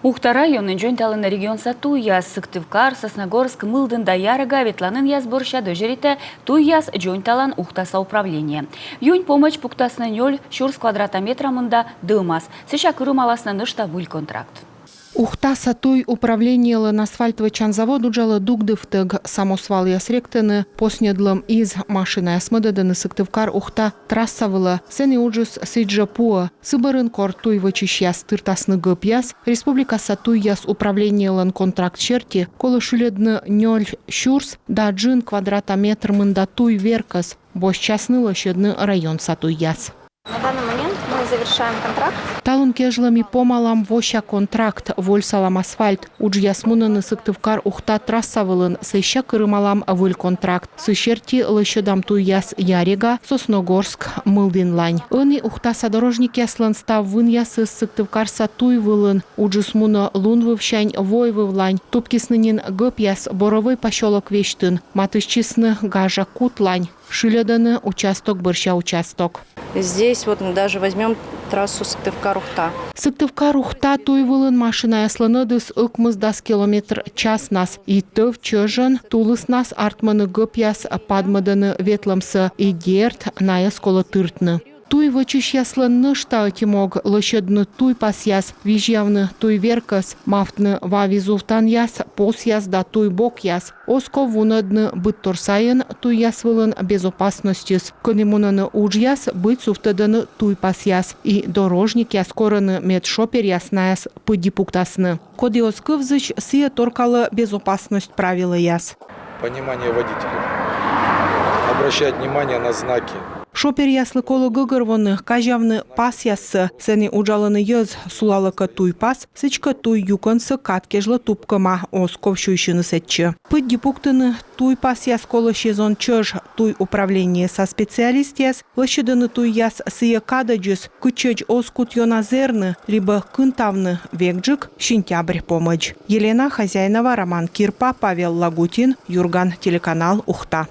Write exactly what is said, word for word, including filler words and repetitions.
Ухта районын дзоньталӧны регионса туйяс. Сыктывкар, Сосногорск, Мылдін да Ярега ветланінъяс бӧрся дӧзьӧритӧ туйяс дзоньталан Ухтаса управление. Юнь помӧдз пуктасны нёль сюрс квадрата метра мында дӧмас. Сэсся кырымаласны нӧшта выль контракт. Ухтаса туй управлениелӧн асфальт вӧчан завод уджалӧ дугдывтӧг. Самосвалъяс ректӧны, посньӧдлӧм из машинаяс мӧдӧдӧны Сыктывкар — Ухта трасса вылӧ. Сэні уджыс сідзжӧ пуӧ. Сы бӧрын, кор туй вӧчысьяс тыртасны гӧпъяс, республикаса туйяс управлениелӧн контракт серти колӧ шыльӧдны нёль сюрс да джын квадрата метр мында туй веркӧс. Босьтчасны лӧсьӧдны районса туйяс. На данный момент мы завершаем контракт. Талун кежлӧ ми помалам вося контракт, вольсалам асфальт. Уджъяс мунӧны Сыктывкар — Ухта трасса вылын, сэсся кырымалам выль контракт. Сы серти лӧсьӧдам туйяс Ярега, Сосногорск, Мылдінлань. Ӧні Ухтаса дорожникъяслӧн став вынъясыс Сыктывкарса туй вылын. Уджыс мунӧ лунвывсянь войвывлань. Тупкисны нин гӧпъяс Боровӧй посёлок весьтын, матыстчисны гажа кутлань. Шыльӧдӧны участок бӧрся участок. Здесь вот мы даже возьмём трассу Сыктывкар — Ухта. Сыктывкар — Ухта туй вылын машинаяслӧн ӧдыс ӧкмысдас километр часнас. И тӧв чӧжӧн тулыснас артмӧны гӧпъяс, падмӧдӧны ветлӧмсӧ, и дерт, найӧс колӧ тыртны. Туй вӧчысьяслӧн нӧшта ӧти мог — лӧсьӧдны туйпасъяс, визьявны туй веркӧс, мавтны ва визувтанъяс, посъяс да туй бокъяс. Оз ков вунӧдны быдтор сайын туйяс вылын безопасностьыс. Кӧні мунӧны уджъяс, быть сувтӧдӧны туйпасъяс. И дорожникъяс корӧны, мед шоперъяс найӧс пыдди пуктасны. Коді оз кывзысь, сійӧ торкалӧ безопасность правилӧяс. Понимание водителя. Обращать внимание на знаки. Шоперъяслы колӧ гӧгӧрвоны, казявны пасъяссӧ. Сэні уджалӧны йӧз, сулалӧ кӧ туйпас, сідзкӧ туй юкӧнсӧ кад кежлӧ тупкӧма, оз ков сюйсьыны сэтчӧ. Пыдди пуктыны туйпасъяс колӧ сезон чӧж. Туй управлениеса специалистъяс лӧсьӧдӧны туйяс сійӧ кадӧдзыс, кытчӧдз оз кут ёна зэрны либӧ кынтавны, векджык сентябрь помӧдз. Елена Хозяинова, Роман Кирпа, Павел Лагутин, «Юрган» телеканал, Ухта.